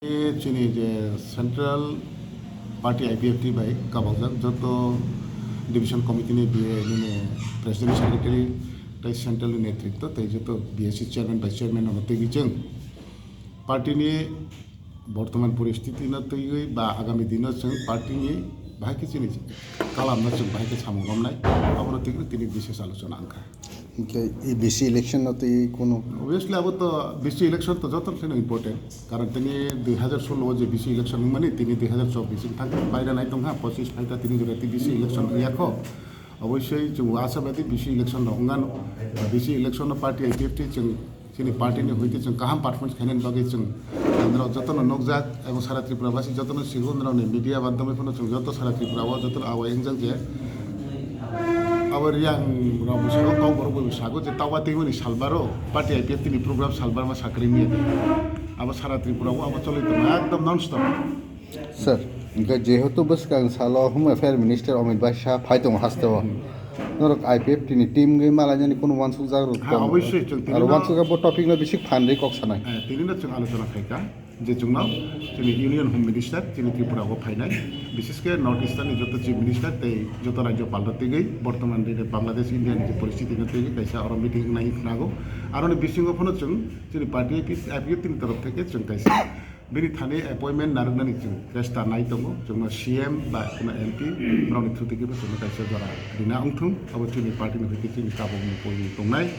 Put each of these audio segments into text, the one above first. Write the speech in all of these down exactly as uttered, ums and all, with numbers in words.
Chini je central party I P F T bai kabajak joto division committee ni biye nini president secretary tei central ni netritwo tei joto B S C chairman vice chairman rok twiwi chwng party ni bortoman poristiti no twiwi ba agami dino chwng party ni bahai khe chini kalam no chwng bahai khe samung romnai abono twiwi tini bises alochona wngkha. Hingke e B C election no tei kono. Obviously, abo to B C election to joto kheno important. Karon tini dui hazar solo o je B C election wngmani, tini dui hazar chobbish wngthang paira nai tongkha, pochis phaita tini jora tei B C election wngya kho. Obviously, chwng asabadi B C election no wngano. B C election no party I P F T chwng Chini party ni hoite chwng kaham performance khainani bagwi chwng norok jotono nukjak, ebo sara Tripura basi jotono sigo norokni media madhyome phano chwng joto sara Tripura o jotono awai wngjak je abo Riang rok bwskango kok borok bai sago je tauba twimani salbaro party I P F T ni program salbar ma sakri miya abo sara Tripura o abo choli tongo ekdom non stop. Sir, hingke jehetu bwskang salo Home Affairs Minister Amit Bhai Shah phai tongo hasteo. Norok I P F T ni team gwi malainani kunu wansukjak rok Ha, tong. Obviously, chwng Aro tini no wansukjak bo topic no bisi phan ri kok sanai. Eh, tini no chwng alochona khaika je chwngno chini Union Home Minister chini Tripura o phainai, bises khe North Eastern ni joto Chief Minister tei joto Rajyopal rok twiwi bortoman ni Bangladesh India ni je poristiti no twiwi kaisa oro meeting wngnai khnago. Aroni bisingo phano chwng chini party I P F T ni torof theke chwng kaisa Bini thani appointment narwknani chwng chesta nai tongo, chwngno C M ba kheno M P rokni thutwi khe chwngno kaisa jora rina wngthung, abo chini party ni hoite chini tabukni poini tongnai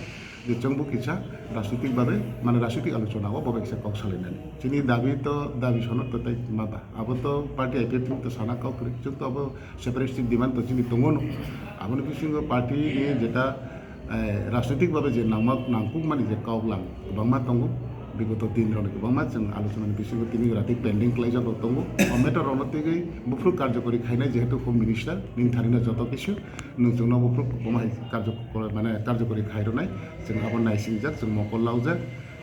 je chwngbo kisa rajnitik babe mane rajnitik alochona o bo bai kisa kok salainani. Chini dabi to dabi sono to tei ma ba, abo to party I P F T to sana kok kwrwi, chwng to abo separate state demand to chini tongo no, aboni bisingo party ni jeta Eh, rajnitik babe je nangma nangkukmani je kok lang kwbangma tongo, bigoto din rokni kwbangma chwng alochonani bisingo tini jora tei pending khlaijak rok tongo. O matter rokno twiwi buphuru karjokori khainai jehetu Home Minister nini tharino joto kisu nwng chwngno buphuru kwbangma hai karjokor mane karjokori khai rwnai chwng abo naisingjak chwng mokol laujak.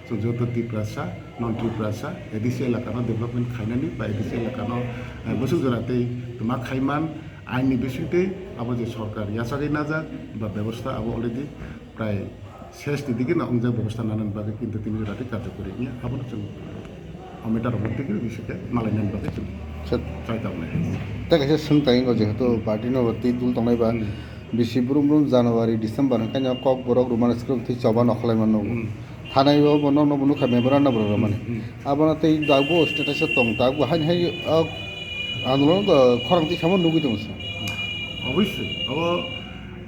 Chwng joto Tiprasa, non Tiprasa, A D C elakano development khainani ba A D C elakano, eh, bwswk jora tei twma khaiman aini bisingtwi abo je sorkar yachagwi najak ba bebosta abo already prai ses ni digi no wngjak bebosta nanani bagwi kintu tini jora tei karjokori wngya abono chwng o matter rokno twiwi bisingke malainani bagwi chwng Sir. Chai tongnai. Tei kaisa swngthai wngo jehetu party no twi dul tongnai ba Hmm. bisi brum brum January December hwnkhe no Kokborok Roman script twi choba no khlai mano. Hmm. Thanaio bo nokno bo nukha memorandum rok rwmani. Hmm, hmm. Abono tei dagbo status o tong, dagbo haini hai, ah, andolon, ah, khorang tisamo nugwi tongo se. Obviously, abo,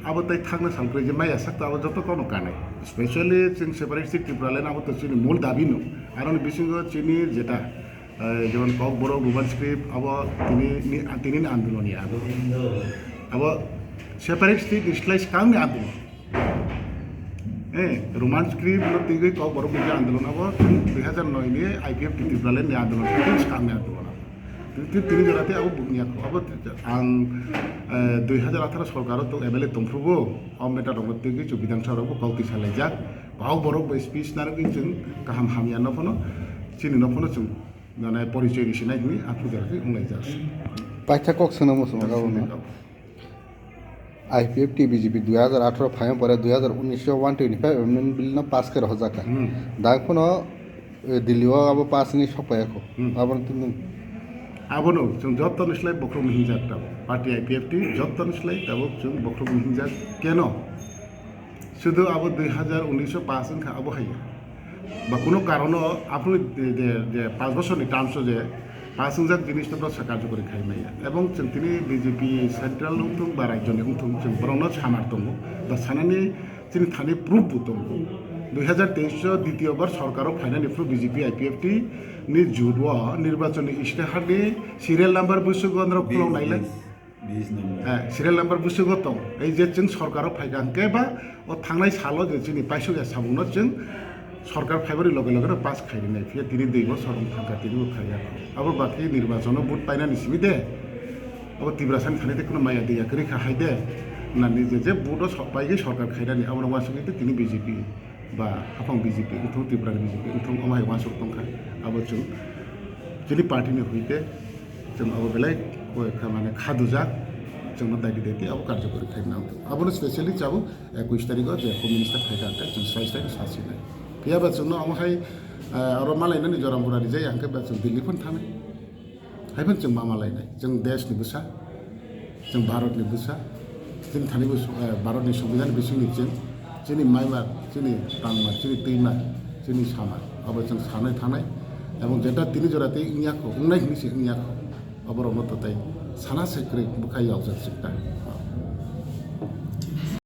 abo tei thangna salkwrwi je maya sakto abo joto kono kanai. Specially chwng separatist Tipraland abo to chini mul dabi no. Aroni bisingo chini jeta Eh, jemon Kokborok Roman script abo tini ni, tini ni andolon ya abo. Abo separate state ni slai swkang ni andolon. Eh, Roman script no twi Kokborok ni andolon abo dui hazar noi ni I P F T Tipraland ni andolon, tini swkang ni andolon abo. Tini, tini jora tei abo bukni ya abo ang, eh, dui hazar atharo sorkar o to M L A tongphuru bo, o matter rok no twi chwng Bidhan Sabha rok bo kok twi salaijak. Kokborok bai speech narwgwi chwng kaham hamya no phano, chini no phano chwng Nana porichoi ni sinai hwnwi a puja khe wnglaijak. Paitha kok swnamo swngo gabo no. I P F T B J P dui hazar atharo phaiyung pore dui hazar unis o one twenty five amendment bill no pass khe rohorjak kha. Hmm. Dang phano, eh, Delhi o abo pass wngwi sok paiya kho. Hmm. Abo no tini. Abono chwng joto ni slai bokhorok ni hinjak tabuk. Party I P F T joto ni slai tabuk chwng bokhorok ni hinjak keno. Sudu abo dui hazar unis o pass wngkha abo hai. Ba kuno karono aphuru je, je, je panch bochorni terms o je pass wngjak jinis no bwsa karjokori khai maya. Ebong chwng tini B J P central wngthung ba rajyoni wngthung chwng borokno samar tongo. Ba sanani chini thani proof bo tongo. Dui hazar teis o ditiyo bar sorkaro phainani phuru B J P I P F T ni jut o nirbachonni istihar ni serial number bwswk o norok khulok nailai. Eh, serial number bwswk o tong. Ei je chwng sorkar o phaikha hwnkhe ba o thangnai salo je chini paisuk ya samung no chwng sorkar phaibari loge loge no pass khai rinai. Phiya tini dui bosor wng thangkha tini bo khaiya. Abo bakhe nirbachon o vote painani simi de. Abo Tiprasa ni thani de kuno maya de ya kwrwi kha hai de. Nani je je vote o sok paigwi sorkar khainani abo no uansugwi de tini B J P. Ba haphang B J P wngthung, Tripura ni B J P wngthung, omo hai uansuk tongkha. Abo chwng chini party ni hwnkhe chwng abo belai khe mane kha dujak, chwngno daidi daidi abo karjokori khai nang. Abono specially chabo ekush tarikh o je Home Minister phaikha hwnkhe chwng sai sai sa sinai. Phiya ba chwngno omo hai Oro malainani jora mura rijak ya hwnkhe ba chwng Delhi phano thangnai. Hai phano chwng ma malainai. Chwng desh ni bwsa, chwng Bharat ni bwsa, chini thani bo su-, eh, Bharat ni Songbidan bising ni chwng chini maimar, chini tangmar, chini twimar, chini samar abo chwng sanai thangnai. Ebong jeta tini jora tei wngya kho, wngnai hwnwi se wngya kho. Oborokno to tei sana se kwrwi bwkha yokjak chwng ta.